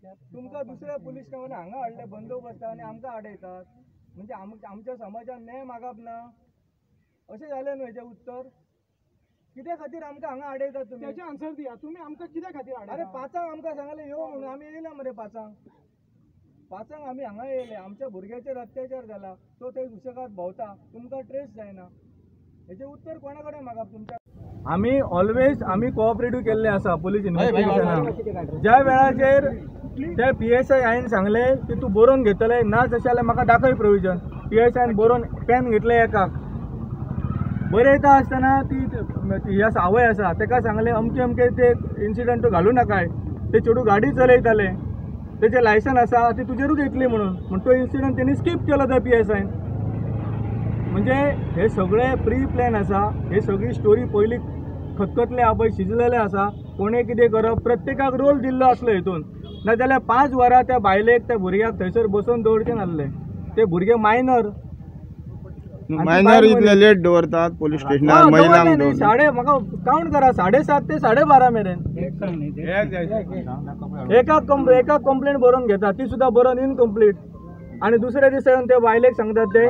तुमकां दुसऱ्या पुलीस स्टेशनान हांगा हाडले बंदोबस्त आनी आमकां आडयतात. म्हणजे आमच्या समाजान न्याय मागप ना अशें जालें न्हू हेजें उत्तर. कित्या खातीर आमकां हांगा आडयतात तुमी? तेजें आन्सर दिया तुमी, आमकां कित्या खातीर आडयतात? अरे 5 आमकां सांगलें यो म्हणून, आमी येयले मरे 5 5 आमी हांगा येयले. आमच्या भुरग्याचेर अत्याचार जाला, तो थंय सुशेगाद भोंवता, तुमकां ट्रेस जायना. हेजें उत्तर कोणा कडेन मागप तुमच्या? आमी ऑलवेज आमी कोऑपरेटीव केल्ले आसा पुलीस इन्वेस्टिगेशनाक. ज्या वेळाचेर त्या PSI हांवें सांगलें की तूं बरोवन घेतलें ना तशें जाल्यार म्हाका दाखय प्रोविजन. PSI बरोवन पेन घेतलें एकाक, बरयता आसतना ती ही आसा आवय आसा ताका सांगलें अमके अमके ते इन्सिडंट तूं घालूं नाकाय, ते चेडूं गाडी चलयतालें, तेजें लायसन आसा ती तुजेरूच येतली म्हणून, म्हण तो इन्सिडंट तेणी स्कीप केलो त्या PSI. म्हणजे हे सगळे प्री प्लॅन आसा, हे सगळी स्टोरी पयलीं खतखतले पळय शिजलेले आसा. कोणें कितें करप प्रत्येकाक रोल दिल्लो आसलो हितून. नाजाल्यार 5 वरां त्या बायलेक त्या भुरग्याक थंयसर बसोवन दवरचें नासलें. ते भुरगे मायनर, मायनर इतले लेट दवरतात पुलीस स्टेशनार महिलांक. साडे म्हाका काउंट करा 7:30 ते 12:30 मेरेन एका कंप्लेंट बरोवन घेता, ती सुद्दां बरोवन इनकम्प्लीट. आनी दुसऱ्या दिसा येवन ते बायलेक सांगतात ते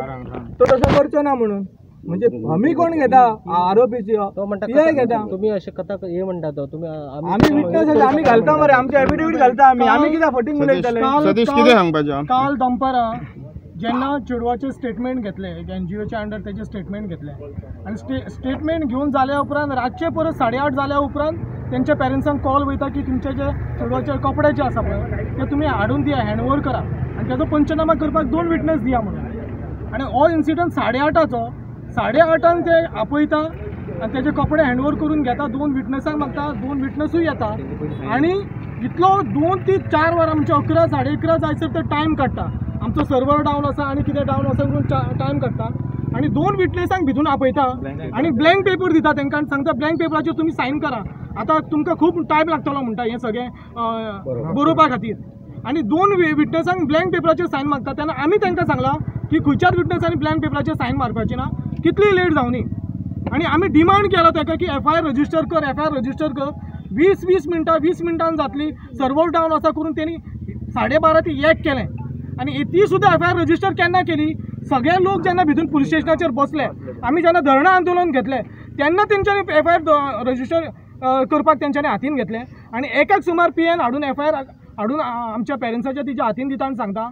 तो तसो करचो ना म्हणून. म्हणजे हमी कोण घेता आरोपीची? पीआय घेता. तुम्ही अशें कथा हे म्हणटा तो तुमी? आमी विटनस आमी घालता मरे, आमचे एफिडेवीट घालता आमी. आमी कित्याक फटींग उलयतले? सतीश कितें सांगपाचें? काल दनपारां जेन्ना चेडवाचें स्टेटमेंट घेतलें, एक NGOच्या अंडर तेजें स्टेटमेंट घेतलें आनी स्टेटमेंट घेवन जाल्या उपरांत रातचे परत 8:30 जाल्या उपरांत तेंच्या पेरंट्सांक कॉल वयता की तुमचे जे चेडवाचे कपडे जे आसा पळय ते तुमी हाडून दिया, हँडओवर करा आनी तेजो पंचनामा करपाक 2 विटनस दिया म्हणून. आनी हो इन्सिडंट 8:30चो, 8:30 ते आपयता आनी तेजे कपडे हँडओवर करून घेता, 2 विटनसांक मागता, 2 विटनसूय येता आनी इतलो 2 ते 4 वरां म्हणजे 11 11:30 जायसर ते टायम काडटा. आमचो सर्वर डावन आसा आनी कितें डावन आसा म्हणून टायम काडटा आनी 2 विटनसांक भितून आपयता आनी ब्लँक पेपर दिता तांकां आनी सांगता ब्लँक पेपराचेर तुमी सायन करा, आतां तुमकां खूब टायम लागतलो म्हणटा हें सगळें बरोवपा खातीर. आनी 2 विटनसांक ब्लँक पेपराचेर सायन मागता तेन्ना आमी तांकां सांगलां की खंयच्याच विटनसांनी ब्लँक पेपराचेर सायन मारपाची ना, कितली लेट जावनी. आनी आमी डिमांड केलो ताका की FIR register कर, FIR register कर. 20 मिनटां 20 मिनटान जातली, सर्वर डावन आसा करून तेणी 12:30 ते 1 केलें. आनी ती सुद्दां FIR register केन्ना केली? सगळे लोक जेन्ना भितून पुलीस स्टेशनाचेर बसले, आमी जेन्ना धरणां आंदोलन घेतलें तेन्ना तेंच्यांनी FIR register करपाक तेंच्यांनी हातीन घेतलें. आनी 1 सुमार PN हाडून FIR हाडून आमच्या पेरंट्साच्या तिच्या हातीन दिता आनी सांगता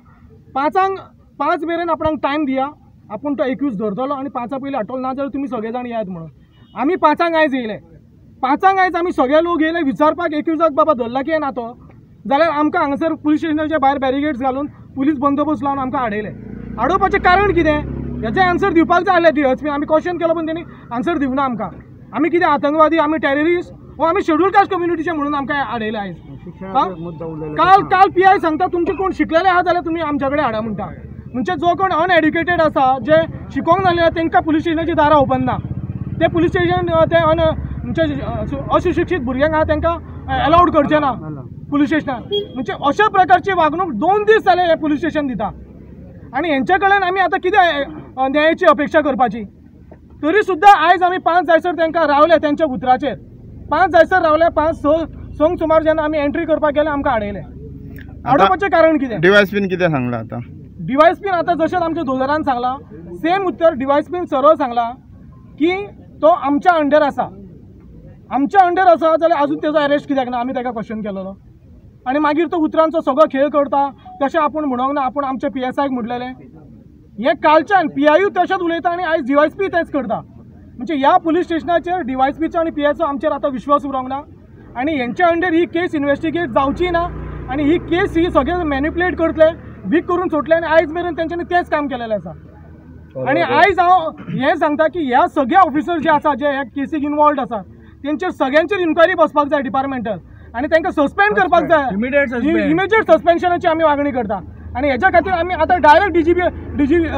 5 मेरेन आपणाक टायम दिया, आपूण तो एक्यूज धरतलो आनी 5 पयलीं हाडटलो, ना जाल्यार तुमी सगळे जाण येयात म्हणून. आमी 5 आयज येयले, 5 आयज आमी सगळे लोक येयले विचारपाक एक्यूजाक बाबा धरला की ना तो, जाल्यार आमकां हांगासर पुलीस स्टेशनाच्या भायर बॅरिगेड्स घालून पुलीस बंदोबस्त लावन आमकां आडयले. आडोवपाचें कारण कितें हेजें आन्सर दिवपाक जाय आसलें DSP. आमी क्वेश्चन केलो पण तेणी आन्सर दिवना आमकां. आमी कितें आतंकवादी, आमी टेररिस्ट वो आमी शेड्यूल कास्ट कम्युनिटीचे म्हणून आमकां आडयले आयज. काल काल PI सांगता तुमचे कोण शिकलेले आहा जाल्यार तुमी आमच्या कडेन हाडा म्हणटा. म्हणजे जो कोण अनएड्युकेटेड आसा, जे शिकोंक नासले तांकां पुलीस स्टेशनाची दारां ओपन ना, ते पुलीस स्टेशन ते म्हणजे अशिक्षीत भुरग्यांक आहा तांकां अलावड करचें ना पुलीस स्टेशनार. म्हणजे अशा प्रकारची वागणूक 2 दीस जाले हे पुलीस स्टेशन दिता आनी हेंच्या कडेन आमी आतां कितें न्यायाची अपेक्षा करपाची? तरी सुद्दां आयज आमी 5 जायसर तांकां रावले तेंच्या उतराचेर, 5 जायसर रावले, 5-6 संक सुमार जेन्ना आमी एंट्री करपाक गेले आमकां आडयले. आडोवपाचें कारण कितें? DYSPन कितें सांगलां आतां? DYSPन आतां जशें आमच्या दोतोरान सांगलां सेम उत्तर DYSPन सरळ सांगलां की तो आमच्या अंडर आसा, आमच्या अंडर आसा जाल्यार आजून तेजो अरेस्ट कित्याक ना? आमी ताका क्वेश्चन केलेलो आनी मागीर तो उतरांचो सगळो खेळ करता तशें आपूण म्हणोंक ना, आपूण आमच्या PSIक म्हणलेलें. हें कालच्यान PIU तशेंच उलयता आनी आयज DYSP तेंच करता. म्हणजे ह्या पुलीस स्टेशनाचेर DYSPचो आनी PIचो आमचेर आतां विश्वास उरोंक ना आनी हेंच्या अंडर ही केस इन्वेस्टिगेट जावची ना आनी ही केस ही सगळे मॅनिपुलेट करतले, वीक करून सोडले आनी आयज मेरेन तेंच्यांनी तेंच काम केलेलें आसा. आनी आयज हांव हें सांगता की ह्या सगळ्या ऑफिसर जे आसा, जे ह्या केसीक इनवॉल्ड आसा, तेंचेर सगळ्यांचेर इन्क्वायरी बसपाक जाय डिपार्टमेंटल आनी तांकां सस्पेंड करपाक जाय, इमिजिएट सस्पेन्शनाची आमी मागणी करता. आनी हेच्या खातीर आमी आतां डायरेक्ट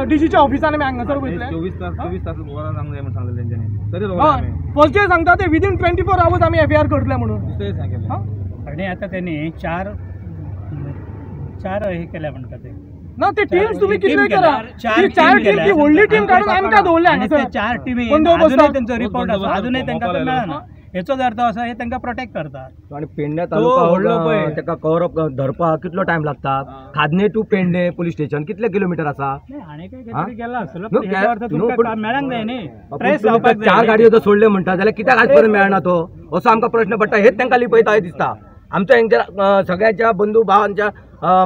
डीजीच्या ऑफिसान आमी हांगासर वयतले. 24 तास फर्स्ट डे सांगता ते विदीन 24 आवर्स आमी FIR करतले म्हणून. आनी आतां तेणी 4 हे केल्या म्हणटा ते ना, ते टीम्स तुम्ही कितले करा, 4 टीम ती व्हडली टीम काडून आमकां दवरल्या हांगासर. 4 टिमी अजूनय तेंचो रिपोर्ट आसा, अजूनय तांकां मेळना. हेचोच अर्थ असो हे तांकां प्रोटेक्ट करतात. आनी पेडणे तालुका ताका कवर अप धरपाक कितलो टायम लागता? खादने टू पेडणे पुलीस स्टेशन कितले किलोमिटर आसा? आनी काय गेला आसतलो, मेळांक जाय न्ही. 4 गाडयो जर सोडले म्हणटा जाल्यार कित्याक आज पर्यंत मेळना तो, असो आमकां प्रश्न पडटा. हेच तांकां लिपयता अशें दिसता. आमच्या हेंच्या सगळ्यांच्या बंधू भावांच्या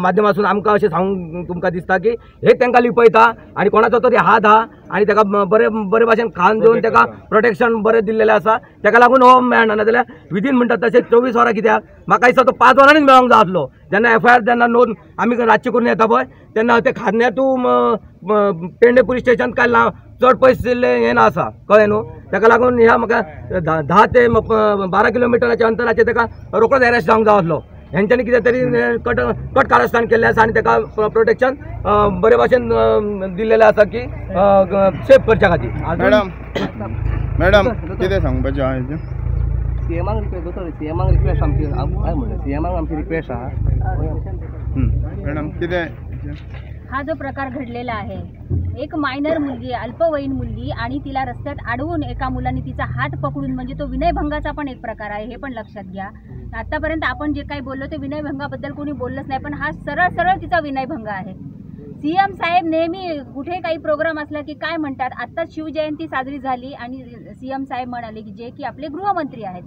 माध्यमासून आमकां अशें सांगूंक तुमकां दिसता की हे तांकां लिपयता आनी कोणाचो तरी हात आहा आनी ताका बरे बरे भाशेन खाण दिवन ताका प्रोटेक्शन बरें दिल्लेलें आसा, ताका लागून हो मेळना. नाजाल्यार विदीन म्हणटा तशें 24 वरां कित्याक, म्हाका दिसता तो 5 वरांनीच मेळोंक जाय आसलो. जेन्ना एफ I R जेन्ना नोंद आमी रातचे करून येता पळय तेन्ना ते खादण्या टू पेडणे पुलीस स्टेशन काय चड पयस दिल्लें हें ना आसा, कळ्ळें न्हू. ताका लागून ह्या म्हाका 10 ते 12 किलोमिटराच्या अंतराचेर ताका रोकडोच एरेस्ट जावंक जाय आसलो. हेंच्यांनी कितें तरी कट कट कारस्थान केल्लें आसा आनी ताका प्रोटेक्शन बरे भाशेन दिल्लेलें आसा की सेफ करच्या खातीर. मॅडम मॅडम कितें सांगपाचें आहा हेजें? सीएमाक रिक्वेस्ट दोतोर, सीएमाक रिक्वेस्ट आमची, काय म्हणटा सीएमाक आमची रिक्वेस्ट आहा. मॅडम कितें हा जो प्रकार घडलेला आहे, एक मायनर मुलगी, अल्पवयीन मुलगी आणि तिला रस्त्यात अडवून एका मुलाने तिचा हात पकडून, म्हणजे तो विनयभंगाचा पण एक प्रकार आहे, हे पण लक्षात घ्या. आतापर्यंत आपण जे काही बोललो ते विनयभंगाबद्दल कोणी बोललंच नाही, पण हा सरळ सरळ तिचा विनयभंग आहे. सीएम साहेब नेहमी कुठे काही प्रोग्राम असला की काय म्हणतात, आत्ताच शिवजयंती साजरी झाली आणि सीएम साहेब म्हणाले की जे की आपले गृहमंत्री आहेत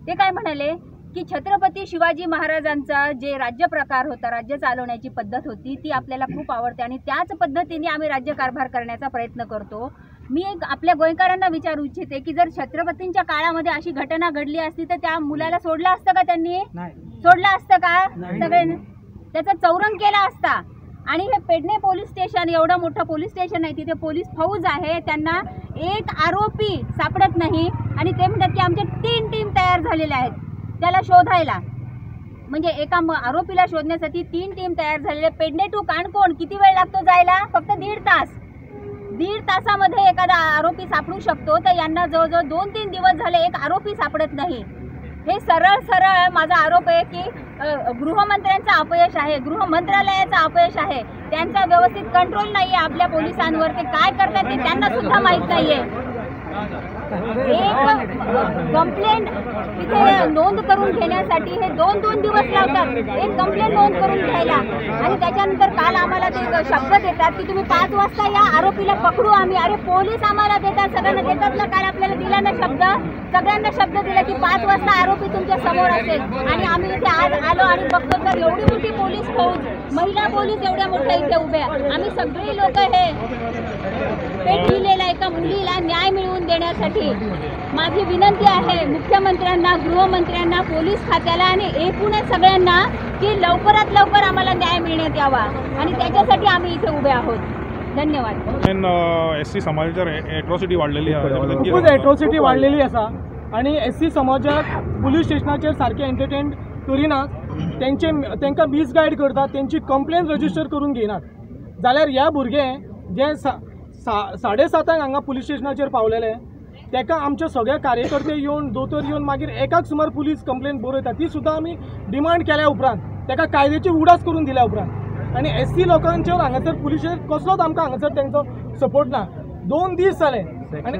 ते काय म्हणाले की छत्रपती शिवाजी महाराजांचा जे राज्यप्रकार होता, राज्य चालवण्याची पद्धत होती ती आपल्याला खूप आवडते आणि त्याच पद्धतीने आम्ही राज्यकारभार करण्याचा प्रयत्न करतो. मी एक आपल्या गोयकारांना विचारू इच्छिते की जर छत्रपतींच्या काळामध्ये अशी घटना घडली असती तर त्या मुलाला सोडलं असतं का त्यांनी? सोडलं असतं का? सगळ्यांनी त्याचा चौरंग केला असता. आणि हे पेडणे पोलीस स्टेशन एवढं मोठं पोलीस स्टेशन आहे, तिथे पोलीस फौज आहे, त्यांना एक आरोपी सापडत नाही आणि ते म्हणतात की आमच्या 3 टीम तयार झालेल्या आहेत त्याला शोधायला. म्हणजे एका आरोपीला शोधण्यासाठी 3 टीम तयार झालेल्या. पेडणे टू काणकोण किती वेळ लागतो जायला? फक्त 1.5 तास. 1.5 तासामध्ये एखादा आरोपी सापडू शकतो, तर यांना जवळजवळ 2-3 दिवस झाले एक आरोपी सापडत नाही. हे सरळ सरळ माझा आरोप आहे की गृहमंत्र्यांचा अपयश आहे, गृह मंत्रालयाचा अपयश आहे, त्यांचा व्यवस्थित कंट्रोल नाही आहे आपल्या पोलिसांवर. ते काय करतात ते त्यांना सुद्धा माहीत नाही आहे. एक कंप्लेंट तिथे नोंद करून घेण्यासाठी हे 2-2 दिवस लावतात एक कंप्लेंट नोंद करून घ्यायला. आणि त्याच्यानंतर काल आम्हाला ते शब्द देतात की तुम्ही 5 वाजता या आरोपीला पकडू आम्ही. अरे पोलीस आम्हाला देतात, सगळ्यांना देतात ना, काल आपल्याला दिला ना शब्द, सगळ्यांना शब्द दिला की 5 वाजता आरोपी तुमच्या समोर असेल. आणि आम्ही इथे आज आलो आणि बघतो तर एवढी मोठी पोलीस फौज, महिला पोलीस एवढ्या मोठ्या इथे उभ्या. आम्ही सगळी लोक हे पेटविलेल्या एका मुलीला न्याय मिळवून देण्यासाठी माझी विनंती आहे मुख्यमंत्र्यांना, गृहमंत्र्यांना, पोलीस खात्याला आणि एकूणच सगळ्यांना की लवकरात लवकर आम्हाला न्याय मिळण्यात यावा आणि त्याच्यासाठी आम्ही इथे उभे आहोत. धन्यवाद. एस सी समाजाचेर एट्रॉसिटी वाडलेली आसा, खूबच एट्रॉसिटी वाडलेली आसा आणि एस सी समाजाक पुलीस स्टेशनाचेर सारकें एंटरटेन करिनात, तेंचे तांकां मिसगायड करतात, तेंची कंप्लेन रजिस्टर करून घेयनात. जाल्यार ह्या भुरगे जे 7:30 हांगा पुलीस स्टेशनाचेर पावलेले तेका आमचे सगळे कार्यकर्ते येवन दोतोर येवन मागीर एकाक सुमार पुलीस कंप्लेन बरयता, ती सुद्दां आमी डिमांड केल्या उपरांत तेका कायद्याची उडास करून दिल्या उपरांत. आनी एस सी लोकांचेर हांगासर पुलिशेर कसलोच आमकां हांगासर तेंचो सपोर्ट ना. 2 दीस जाले आनी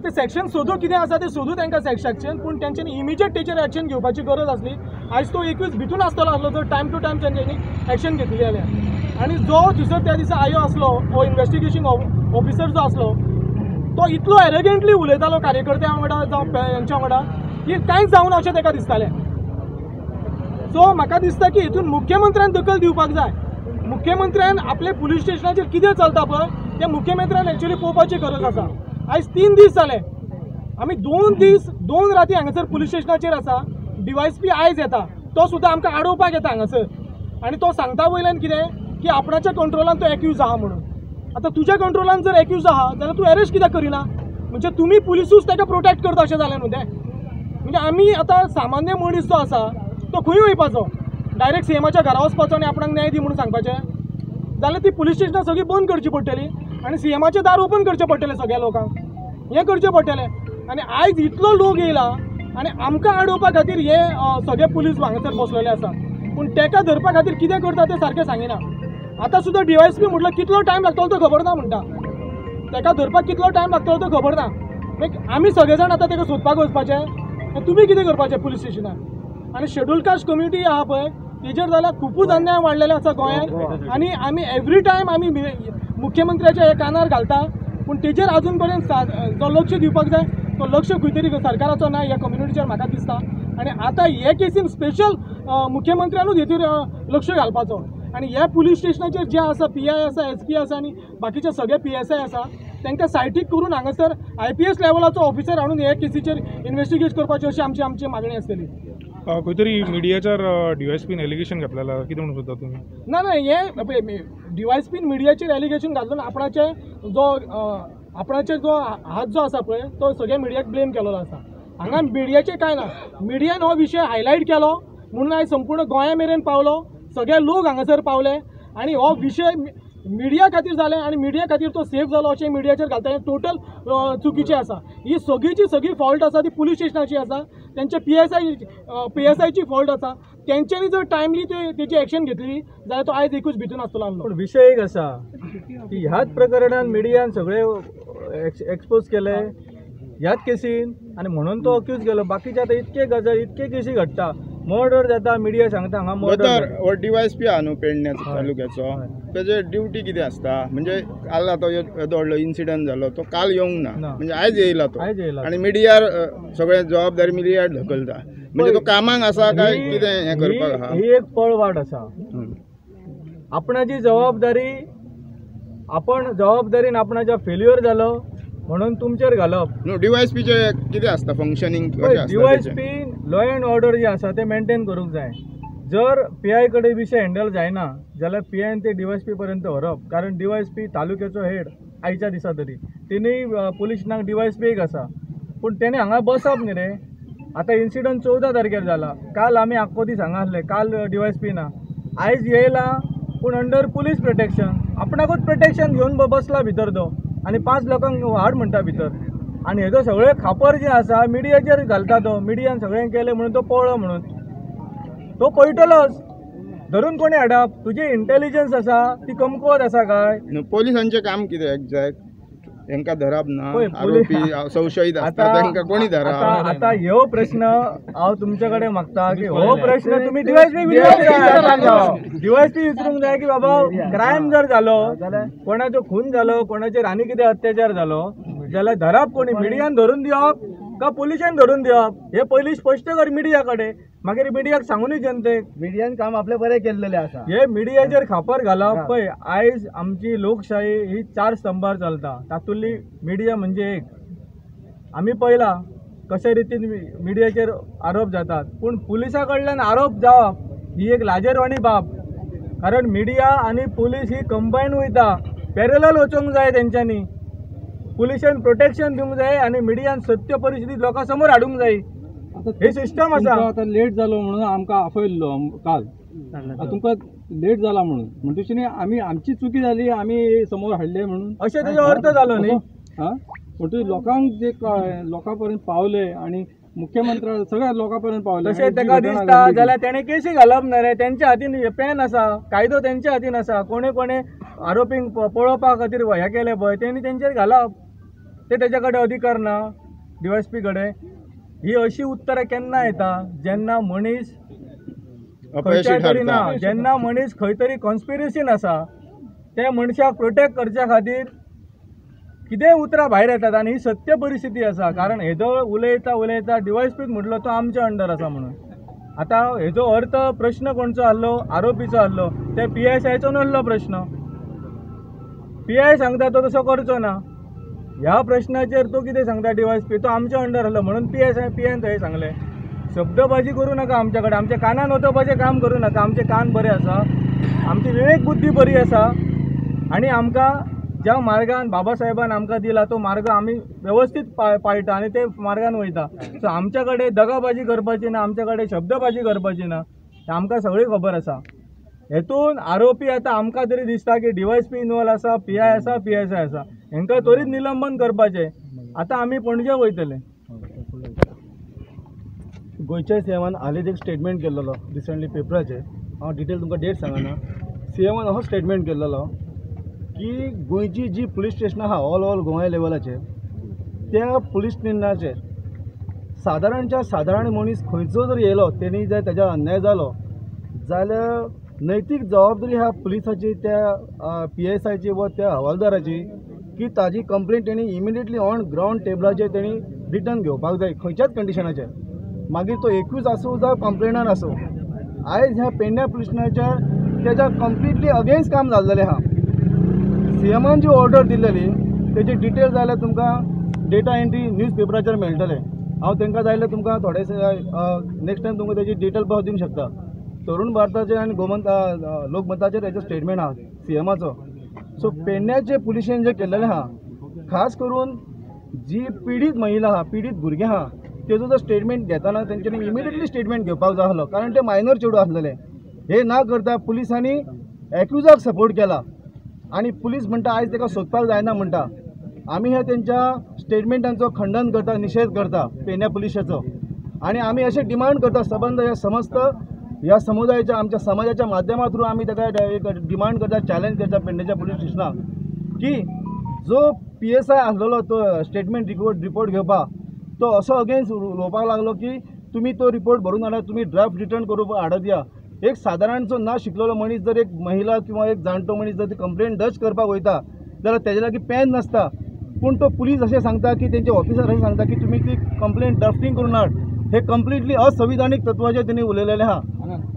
ते सेक्शन सोदू कितें आसा तें सोदू तांकां सेक्शन, पूण तेंच्यांनी इमिजिएट तेचेर एक्शन घेवपाची गरज आसली. आयज तो 21 भितून आसतलो आसलो जर टायम टू टायम तेंच्यांनी एक्शन घेतली जाल्यार. आनी जो थंयसर त्या दिसा आयो आसलो हो इन्वेस्टिगेशन ऑफिसर जो आसलो तो इतलो एरोगेंटली उलयतालो कार्यकर्त्यां वांगडा जावं हेंच्या वांगडा की कांयच जावना अशें ताका दिसतालें. सो म्हाका दिसता की हितून मुख्यमंत्र्यान दखल दिवपाक जाय. मुख्यमंत्र्यान आपले पुलीस स्टेशनाचेर कितें चलता पळय तें मुख्यमंत्र्यान एक्चुअली पळोवपाची गरज आसा. आयज 3 दीस जाले, आमी 2 दीस 2 राती हांगासर पुलीस स्टेशनाचेर आसा. डीवायएसपी आयज येता तो सुद्दां आमकां आडोवपाक येता हांगासर आनी तो सांगता वयल्यान कितें की आपणाच्या कंट्रोलान तो एक्यूज आहा म्हणून. आतां तुज्या कंट्रोलान जर एक्यूज आहा जाल्यार तूं एरेस्ट कित्याक करिना? म्हणजे तुमी पुलिसूच ताका प्रोटेक्ट करता अशें जालें न्हू तें. म्हणजे आमी आतां सामान्य मनीस जो आसा तो खंय वयपाचो? डायरेक्ट सीएमाच्या घरा वचपाचो आनी आपणाक न्याय दी म्हणून सांगपाचें जाल्यार ती पुलीस स्टेशनां सगळीं बंद करची पडटली आनी सीएमाचें दार ओपन करचें पडटलें सगळ्या लोकांक, हें करचें पडटलें. आनी आयज इतलो लोक येयला आनी आमकां आडोवपा खातीर हे सगळे पुलीस हांगासर बसलेले आसा, पूण तेका धरपा खातीर कितें करता तें सारकें सांगिना. आतां सुद्दां डीवायएसपी म्हटलो कितलो टायम लागतलो तो खबर ना म्हणटा, तेका धरपाक कितलो टायम लागतलो तो खबर ना. आमी सगळे जाण आतां ताका सोदपाक वचपाचें, तुमी कितें करपाचें पुलीस स्टेशनार? आनी शेड्यूल कास्ट कम्युनिटी आहा पळय तेजेर जाल्यार खुबूच अन्याय वाडलेले आसा गोंयांत आनी आमी एवरी टायम आमी मुख्यमंत्र्याच्या कानार घालता, पूण तेजेर अजून पर्यंत जो लक्ष दिवपाक जाय तो लक्ष खंय तरी सरकाराचो ना ह्या कम्युनिटीचेर म्हाका दिसता. आनी आतां हे केसीन स्पेशल मुख्यमंत्र्यानूच हेतूर लक्ष घालपाचो आनी ह्या पुलीस स्टेशनाचेर जे आसा पी I आसा, एस पी आसा आनी बाकीचे सगळे पी एस I आसा तांकां सायटीक करून हांगासर IPS लेवलाचो ऑफिसर हाडून हे केसीचेर इन्वेस्टिगेट करपाची अशी आमची आमची मागणी आसतली. खंय तरी मिडियाचेर DYSPन एलिगेशन घातलेलें, कितें म्हणून सोदता तुमी? ना ना, हे DYSPन मिडियाचेर एलिगेशन घालून आपणाचे जो हात जो आसा पळय तो सगळ्या मिडियाक ब्लेम केलेलो आसा. हांगा मिडियाचें कांय ना, मिडियान हो विशय हायलायट केलो म्हणून आयज संपूर्ण गोंया मेरेन पावलो, सगळे लोक हांगासर पावले आनी हो विशय मिडिया खातीर जालें आनी मिडिया खातीर तो सेफ जालो अशें मिडियाचेर घालता, हें टोटल चुकीचें आसा. ही सगळीची सगळी फॉल्ट आसा ती पुलीस स्टेशनाची आसा, तेंचे PSIची फॉल्ट आसा. तेंच्यांनी जर टायमली तेजी एक्शन घेतली जाल्यार तो आयज एकूच भितून आसतलो आसलो. पूण विशय एक आसा की ह्याच प्रकरणान मिडियान सगळे एक्सपोज केले ह्याच केसीन आनी म्हणून तो अक्यूज केलो. बाकीचे आतां इतके गजाल इतके केसी घडटा, मर्डर जाता, मिडिया सांगता हांगा मर्डर. हो DYSP आहा न्हू पेडण्या तालुक्याचो, तेजे ड्युटी कितें आसता? म्हणजे काल आतां येदो व्हडलो इन्सिडंट जालो तो काल येवंक ना, म्हणजे आयज येयला तो आनी मिडियार सगळे जबाबदारी मिडियार ढकलता, म्हणजे तो कामाक आसा काय कितें हें करपाक आहा? ही एक पळवाट आसा. आपणाची जबाबदारी आपण जबाबदारीन आपणाच्या फेल्युअर जालो म्हणून तुमचेर घालप. न्हू DYSPचे कितें आसता functioning? DYSP law and order जे आसा ते मेंटेन करूंक जाय. जर PI कडेन विशय हँडल जायना जाल्यार PIन ते DYSP पर्यंत व्हरप, कारण DYSP तालुक्याचो हेड आयच्या दिसा तरी तिनूय पुलीस स्टेशनाक DYSP एक आसा, पूण तेणें हांगा बसप न्ही रे. आतां इन्सिडंट 14 तारखेर जाला, काल आमी आख्खो दीस हांगा आसले, काल DYSP ना, आयज येयला पूण अंडर पुलीस प्रोटेक्शन, आपणाकूच प्रोटेक्शन घेवन बसला भितर तो आनी 5 लोकांक हाड म्हणटा भितर. आनी हेजो सगळे खापर जे आसा मिडियाचेर घालता तो, मिडियान सगळें केलें म्हणून तो पळ्ळो म्हणून तो पळटलोच. धरून कोणी हाडप? तुजी इंटेलिजन्स आसा ती कमकुवत आसा काय? पोलिसांचें काम कितें एग्जॅक्ट? हेंका धरप ना, आरोपी संशयीत आसता तांकां कोणी धरप? आतां ह्यो प्रश्न हांव तुमचे कडेन मागता की हो प्रश्न तुमी DYSP विचारूंक जाय, DYSP विचारूंक जाय की बाबा क्रायम जर जालो, कोणाचो खून जालो, कोणाचेर आनी कितें अत्याचार जालो जाल्यार धरप कोणी? मिडियान धरून दिवप का पुलिशेन धरून दिवप? हे पयलीं स्पश्ट कर मिडिया कडेन, मागीर मिडियाक सांगूनय जनतेक. मिडियान काम आपलें बरें केल्लेलें आसा. हे मिडियाचेर खापर घालप. पळय आयज आमची लोकशाही ही 4 स्तंभार चलता, तातूंतली मिडिया म्हणजे एक. आमी पळयला कशे रितीन मिडियाचेर आरोप जातात, पूण पुलिसा कडल्यान आरोप जावप ही एक लाजेरवाणी बाब, कारण मिडिया आनी पुलीस ही कंबायन वयता, पॅरलल वचूंक जाय. तेंच्यांनी पुलिशेन प्रोटेक्शन दिवंक जाय आनी मिडियान सत्य परिस्थिती लोकां समोर हाडूंक जाय. हे सिस्टम आसा. आतां लेट जालो म्हणून आमकां आफयल्लो काल, तुमकां लेट जाला म्हणून म्हणटकीच न्ही आमी आमची चुकी जाली, आमी समोर हाडले म्हणून अशें तेजो अर्थ जालो न्ही. आं, म्हणटकीच लोकांक जे लोकां पर्यंत पावले आनी मुख्यमंत्री सगळ्या लोकां पर्यंत पावले तशें ताका दिसता जाल्यार तेणें केसी घालप ना रे. तेंच्या हातीन पेन आसा, कायदो तेंच्या हातीन आसा. कोणे कोणे आरोपींक पळोवपा खातीर हें केलें पळय तेणी तेंचेर घालप, ते तेच्या कडेन अधिकार ना DYSP कडेन. ही अशी उत्तरां केन्ना येता? जेन्ना मनीस खंयच्या तरी ना, जेन्ना मनीस खंय तरी कॉन्स्पिरसीन आसा, त्या मनशाक प्रोटेक्ट करच्या खातीर कितेंय उतरां भायर येतात आनी ही सत्य परिस्थिती आसा. कारण हेजो उलयता उलयता DYSPक म्हटलो तो आमच्या अंडर आसा म्हणून. आतां हेजो अर्थ प्रश्न कोणचो आहलो? आरोपीचो आहलो, ते PSIचो नासलो प्रश्न. PI सांगता तो तसो करचो ना, ह्या प्रश्नाचेर तो कितें सांगता DYSP तो आमच्या अंडर आहलो म्हणून PIन थंय सांगलें. शब्दबाजी करूं नाका आमच्या कडेन, आमच्या कानान वचपाचें काम करूं नाका. आमचे कान बरे आसा, आमची विवेक बुद्धी बरी आसा आनी आमकां ज्या मार्गान बाबा साहेबान आमकां दिला तो मार्ग आमी वेवस्थीत पाळटा आनी ते मार्गान वयता. सो आमच्या कडेन दगाबाजी करपाची ना, आमच्या कडेन शब्दबाजी करपाची ना, आमकां सगळी खबर आसा. हेतून आरोपी आतां आमकां तरी दिसता की DYSP involve आसा, PI आसा, PSI आसा, हेंकां त्वरीत निलंबन करपाचें. आतां आमी पणजे वयतले. गोंयच्या सीएमान हालींच एक स्टेटमेंट केल्लो रिसंटली पेपराचेर, हांव डिटेल तुमकां डेट सांगना. सीएमान हो स्टेटमेंट केल्लो की गोंयची जी पुलीस स्टेशनां आहा ऑल ओवर गोवा लेवलाचेर त्या पुलीस स्टेशनाचेर सादारणच्या सादारण मनीस खंयचो जर येयलो तेणी जर तेज्या अन्याय जालो जाल्यार नैतीक जबाबदारी ह्या पुलिसाची, त्या पी एस आयची वा त्या हवालदाराची की ताजी कंप्लेंट तेणी इमिडिएटली ऑन ग्रावंड टेबलाचेर तेणी रिटर्न घेवपाक जाय खंयच्याच कंडिशनाचेर, मागीर तो एक्यूज आसूं जावं कंप्लेनर आसूं. आयज ह्या पेडण्या पुलीस स्टेशनाचेर तेज्या कंप्लिटली अगेन्स्ट काम जाल्लेलें आहा. सी एमान जी ऑर्डर दिल्लेली तेजी डिटेल जाल्यार तुमकां डेटा एंट्री न्यूज पेपराचेर मेळटलें. हांव तांकां जाय जाल्यार तुमकां थोडे नेक्स्ट टायम तुमकां तेजी डिटेल पाव दिवंक शकता. तरुण भारताचेर आनी गोमंत लोकमताचेर तेजो स्टेटमेंट आहा सी एमाचो. सो पेडण्याचे पुलिशेन जे केल्लेलें आहा, खास करून जी पिडीत महिला आहा, पिडीत भुरगें आहा, तेजो जो स्टेटमेंट घेताना तेंच्यांनी इमिडिएटली स्टेटमेंट घेवपाक जाय आसलो, कारण ते मायनर चेडूं आसलेले. हे ना करता पुलिसांनी एक्युजाक सपोर्ट केला आनी पुलीस म्हणटा आयज ताका सोदपाक जायना म्हणटा. आमी हे तेंच्या स्टेटमेंटांचो खंडन करता, निशेध करता पेडण्या पुलिशेचो, आनी आमी अशें डिमांड करता सबंद ह्या समस्त ह्या समुदायाच्या आमच्या समाजाच्या माध्यमा थ्रू आमी ताका एक डिमांड करता, चॅलेंज करता पेडण्याच्या पुलीस स्टेशनाक की जो पी एस I आसलेलो तो स्टेटमेंट रिपोर्ट घेवपाक तो असो अगेन्स्ट उलोवपाक लागलो की तुमी तो रिपोर्ट भरून हाडा, तुमी ड्राफ्ट रिटर्न करून हाडत या. एक सादारणचो ना शिकलेलो मनीस जर एक महिला किंवा एक जाणटो मनीस जर ती कंप्लेंट दर्ज करपाक वयता जाल्यार तेजे लागीं पेन नासता, पूण तो पुलीस अशें सांगता की तेंचे ऑफिसर अशें सांगता की तुमी ती कंप्लेंट ड्राफ्टींग करून हाड. हे कंप्लिटली असंविधानीक तत्वाचेर तेणी उलयलेलें आहा.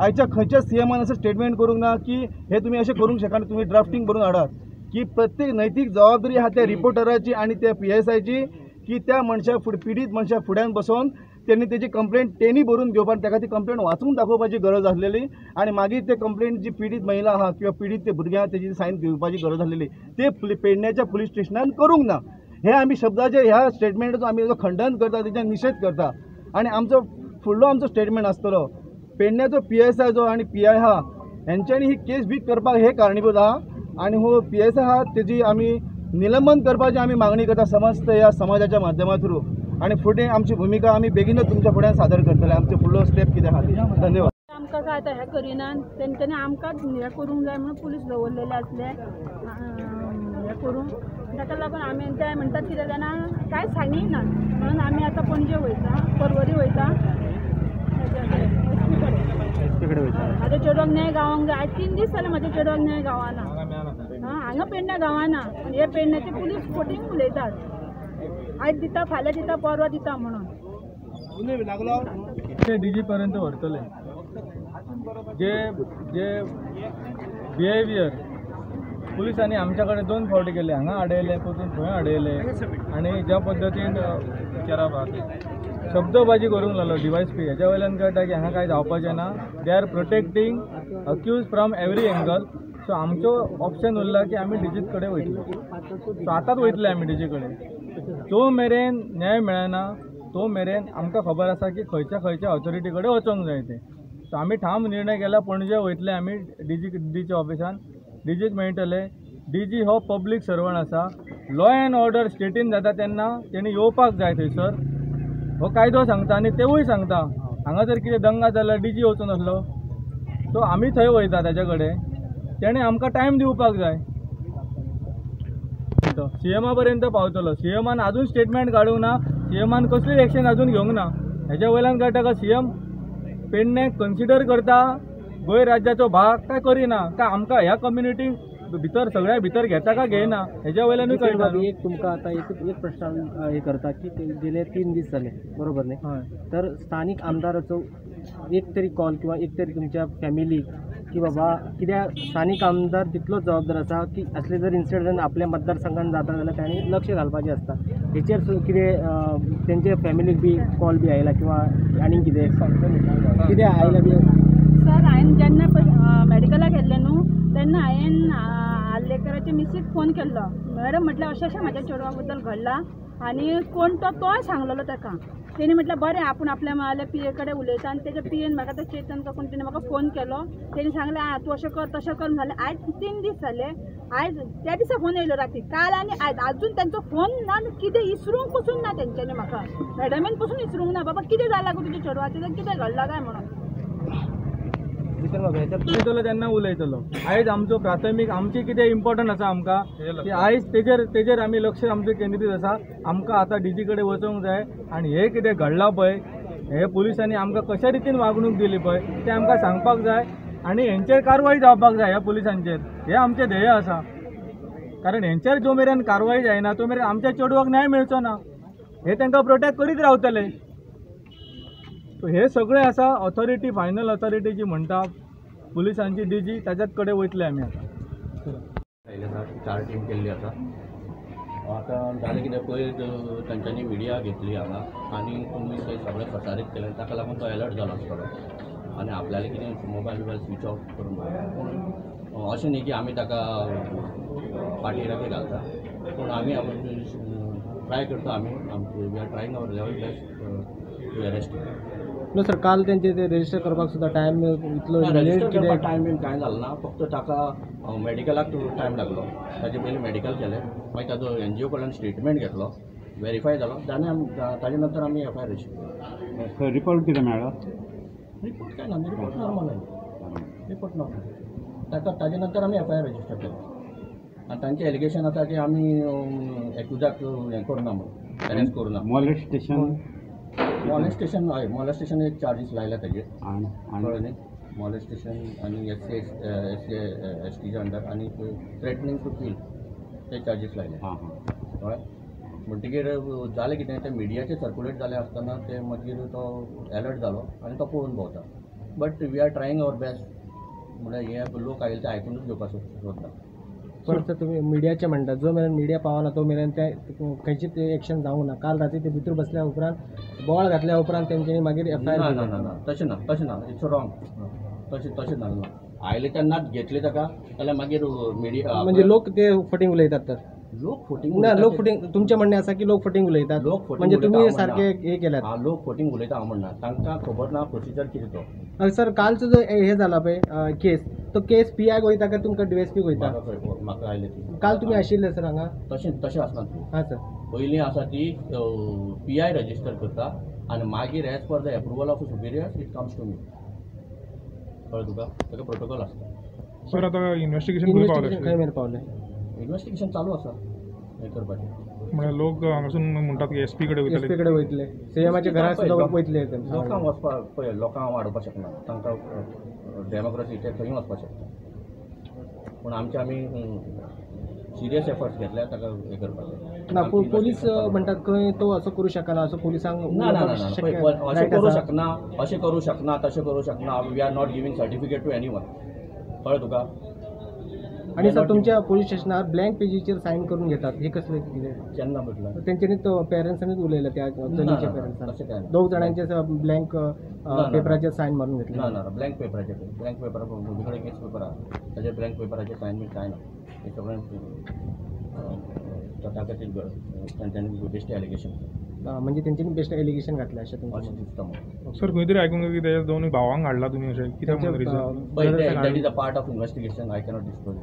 आयच्या खंयच्याच सी एमान अशें स्टेटमेंट करूंक ना की हे तुमी अशें करूंक शकना, तुमी ड्राफ्टींग करून हाडात. की प्रत्येक नैतीक जबाबदारी आहा त्या रिपोर्टराची आनी त्या पी एस आयची की त्या मनशा फुडें, पिडीत मनशा फुड्यान बसोवन तेणी तेजी कंप्लेंट तेणी बरोवन घेवपाक, ताका ती कंप्लेंट वाचून दाखोवपाची गरज आसलेली आनी मागीर ते कंप्लेंट जी पिडीत महिला आहा किंवा पिडीत ते भुरगे आहा तेजी सायन घेवपाची गरज आसलेली, ते पेडण्याच्या पुलीस स्टेशनान करूंक ना. हे आमी शब्दाचे ह्या स्टेटमेंटाचो आमी खंडन करता, तेजें निशेध करता. आनी आमचो फुडलो आमचो स्टेटमेंट आसतलो पेडण्याचो पी एस I जो आनी पी I आहा हेंच्यांनी ही केस वीक करपाक हे कारणीभूत आहा आनी हो पी एस I आहा तेजी आमी निलंबन करपाची आमी मागणी करता समस्त ह्या समाजाच्या माध्यमा थ्रू. आनी फुडें आमची भुमिका आमी बेगीनच तुमच्या फुड्यान सादर करतले, आमचे फुडलो स्टेप कितें आहा ती. धन्यवाद. आमकां काय आतां हें करिना, तेंच्यांनी आमकां हें करूंक जाय म्हणून पुलीस दवरलेले आसले हें करूंक, ताका लागून आमी ते म्हणटात कितें जाणा कांय सांगिना म्हणून आमी आतां पणजे वयता, पर्वरी वयता, एस पी कडेन. म्हाज्या चेडवाक न्याय गावोंक जाय. आयज 3 दीस जाले म्हाज्या चेडवाक न्याय गावना. हांगा पेडण्या गावना, हे पेडण्याचे पुलीस फटींग उलयतात, आयज दिता फाल्यां दिता परवां दिता म्हणून. ते डी जी पर्यंत व्हरतले. जे जे बिहेवियर पुलिसांनी आमच्या कडेन 2 फावटी केले, हांगा आडयले, परतून थंय आडयले, आनी ज्या पद्दतीन शब्दबाजी करूंक लागलो डिवायस पी, हेज्या वयल्यान कळटा की हांगा कांय जावपाचें ना. They are protecting accused from every angle. So आमचो ऑप्शन उरला की आमी डीजीत कडेन वयतले. सो आतांच वयतले आमी डीजी कडेन. जो मेरेन न्याय मेळना तो मेरेन आमकां खबर आसा की खंयच्या खंयच्या ऑथॉरिटी कडेन वचोंक जाय तें. सो आमी ठाम निर्णय केला, पणजे वयतले आमी डीजीच्या ऑफिसान, डीजीक मेळटले. डीजी हो पब्लीक सर्वंट आसा, लॉ एंड ऑर्डर स्टेटीन जाता तेन्ना तेणी येवपाक जाय थंयसर, हो कायदो सांगता आनी तेवूय सांगता. हांगा जर कितें दंगा जाल्यार डीजी वचून आसलो, सो आमी थंय वयता ताच्या कडेन, तेणें आमकां टायम दिवपाक जाय. सी एमा पर्यंत पावतलो. सी एमान आजून स्टेटमेंट काडूंक ना, सी एमान कसलीच एक्शन आजून घेवंक ना. हेज्या वयल्यान कळटा का सी एम पेडणे कन्सिडर करता गोंय राज्याचो भाग काय करिना, काय आमकां ह्या कम्युनिटीक भितर सगळ्या भितर घेता काय घेयना, हेज्या वयल्यानूय कळटा. एक तुमकां आतां एक प्रश्न हे करता की गेले 3 दीस जाले बरोबर न्ही, तर स्थानीक आमदाराचो एक तरी कॉल किंवा एक तरी तुमच्या फॅमिलीक की बाबा कित्याक स्थानीक आमदार तितलोच जबाबदार आसा की असले जर इन्सिडंट आपल्या मतदारसंघान जाता जाल्यार तांणी लक्ष घालपाचें आसता. हेचेर कितें तेंचे फॅमिलीक बी कॉल बी आयला किंवा आनी कितें कितें आयला बी? सर हांवें जेन्ना मेडिकलाक गेल्लें न्हू तेन्ना हांवें आर्लेकराचे मिसीक फोन केल्लो. मॅडम म्हटल्यार अशें अशें म्हाज्या चेडवा बद्दल घडलां आनी कोण तो तोय सांगलेलो ताका. तेणी म्हटल्यार बरें आपूण आपल्या म्हळ्यार पी ए कडेन उलयता. आनी तेज्या पी एन म्हाका तो चेतन का कोण तेणी म्हाका फोन केलो. तेणी सांगलें आं तूं अशें कर तशें कर जालें. आयज 3 दीस जाले, आयज त्या दिसा फोन येयलो राती, काल आनी आयज आजून तेंचो फोन ना, कितें इसरूंक पसून ना तेंच्यांनी म्हाका, मॅडमीन पसून इसरूंक ना बाबा कितें जालां गो तुज्या चेडवाचें, कितें घडलां काय म्हणून. भितर बाबा उलयतलो तेन्ना उलयतलो. आयज आमचो प्राथमीक आमचें कितें इम्पॉर्टंट आसा आमकां की आयज तेजेर आमी लक्ष आमचें केंद्रीत आसा. आमकां आतां डीजी कडेन वचोंक जाय आनी हें कितें घडलां पळय हे पुलिसांनी आमकां कशा रितीन वागणूक दिली पळय तें आमकां सांगपाक जाय आनी हेंचेर कारवाय जावपाक जाय ह्या पुलिसांचेर. हें आमचें ध्येय आसा, कारण हेंचेर जो मेरेन कारवाय जायना तो मेरेन आमच्या चेडवाक न्याय मेळचो ना. हे तांकां प्रोटेक्ट करीत रावतले. सो हे सगळें आसा ऑथॉरिटी, फायनल ऑथॉरिटी जी म्हणटा पुलिसांची डीजी ताच्याच कडेन वयतले आमी आतां. 4 टीम केल्ली आसा. आतां जालें कितें, पयर तांच्यांनी मिडिया घेतली हांगा आनी तुमी थंय सगळें प्रसारीत केलें, ताका लागून तो एलर्ट जालो आसतलो आनी आपल्याले कितें मोबायल बिबायल स्विच ऑफ करून. पूण अशें न्ही की आमी ताका फाटीर घालता, पूण आमी ट्राय करता, आमी we are trying our level best to arrest. No sir, काल तेंचे ते रजिस्टर करपाक सुद्दां टायम इतलो रजिस्टर करपाक टायम बीन कांय जालो ना, फक्त ताका मेडिकलाक टायम लागलो. ताजे पयलीं मेडिकल केलें, मागीर ताजो एनजीओ कडल्यान स्टेटमेंट घेतलो, वेरीफाय जालो, ताजे नंतर आमी एफ I R register केलो. रिपोर्ट कितें मेळ्ळो? रिपोर्ट कांय ना, रिपोर्ट नॉर्मल आयलो, रिपोर्ट नॉर्मल. ताका ताजे नंतर आमी एफ I R register केलो आनी तांचें एलिगेशन आसा की आमी एक्युजाक हें करुना म्हणून, अरेस्ट करुना. मॉलेस्टेशन, मॉलेस्टेशन हय, मॉलेस्टेशन एक चार्जीस लायल्या ताजेर, कळ्ळें न्ही. मॉलेस्टेशन आनी एस सी एस टीच्या अंडर आनी थ्रेटनिंग टू किल ते चार्जीस लायले. कळ्ळें. म्हणटकीर जालें कितें, तें मिडियाचेर सर्कुलेट जालें आसतना ते मागीर तो एलर्ट जालो आनी तो पळोवन भोंवता. But we are trying our best, म्हणल्यार हे लोक आयले ते आयकुनूच घेवपाक सोदना. परत तुमी मिडियाचे म्हणटा, जो मेरेन मिडिया पावना तो मेरेन ते खंयचीच एक्शन जावंक ना. काल राती ते भितर बसल्या उपरांत बोवाळ घातल्या उपरांत तेंच्यांनी मागीर एफ I R. ना ना ना, तशें ना, तशें ना, it's wrong. तशें तशें ना, आयले तेन्नाच घेतले ताका जाल्यार मागीर मिडिया म्हणजे लोक ते फटींग उलयतात. तर लोक फटींग ना, लोक फटींग, तुमचें म्हणणें आसा की लोक फटींग उलयतात. लोक फटींग म्हणजे तुमी सारके हे केल्यात. लोक फटींग उलयता हांव म्हणना, तांकां खबर ना प्रोसिजर कितें तो. सर, कालचो जो हे जाला पळय केस, तो केस पी आयक वयता काय तुमकां डीएसपी वयता? म्हाका आयले ती. काल तुमी आशिल्ले सर हांगा? तशें तशें आसना ती. हां सर, पयलीं आसा ती पी I register करता आनी मागीर as per the approval of superiors it comes to me. कळ्ळें तुका? ताका प्रोटोकॉल आसता. सर, आतां इन्वेस्टिगेशन खंय पावलें? खंय मेरेन पावलें? इन्वेस्टिगेशन चालू आसा हें करपाचें. म्हळ्यार लोक हांगासून म्हणटात की एस पी कडेन वयतले, एस पी कडेन वयतले, सीएमाच्या घरा सुद्दां वयतले. लोकांक वचपाक पळय, लोकांक हांव हाडपाक शकना, तांकां डेमोक्रेसी ते खंय वचपाक शकता. पूण आमचे आमी सिरियस एफर्ट्स घेतल्या ताका हें करपाचें ना. पोलीस म्हणटात खंय तो असो करूं शकना, असो पोलिसांक ना ना ना, अशें करूं शकना, अशें करूं शकना, तशें करूं शकना. We are not giving certificate to anyone. कळ्ळें तुका? आनी सर, तुमच्या पोलीस स्टेशनार ब्लँक पेजीचेर सायन करून घेतात, हे कसलें कितें? केन्ना म्हटलं? तेंच्यांनी तो पेरंट्सांनीच उलयलें, त्या चलयेच्या पेरंट्सान. दोग जाणांचे ब्लँक पेपराचेर सायन मारून घेतले. ना ना, ब्लँक पेपराचेर, ब्लँक पेपर म्हजे कडेन केस पेपर आसा, ताजेर ब्लँक पेपराचेर सायन बी कांय ना. हे सगळें तथाकथीत तांच्यांनी बेश्टें एलिगेशन, म्हणजे तेंच्यांनी बेश्टें एलिगेशन घातलें अशें तुमचें अशें दिसता म्हाका. सर, खंय तरी आयकूंक की तेज्या दोनूय भावांक हाडला तुमी, अशें कित्याक म्हणून reason? That is a part of investigation, I cannot disclose.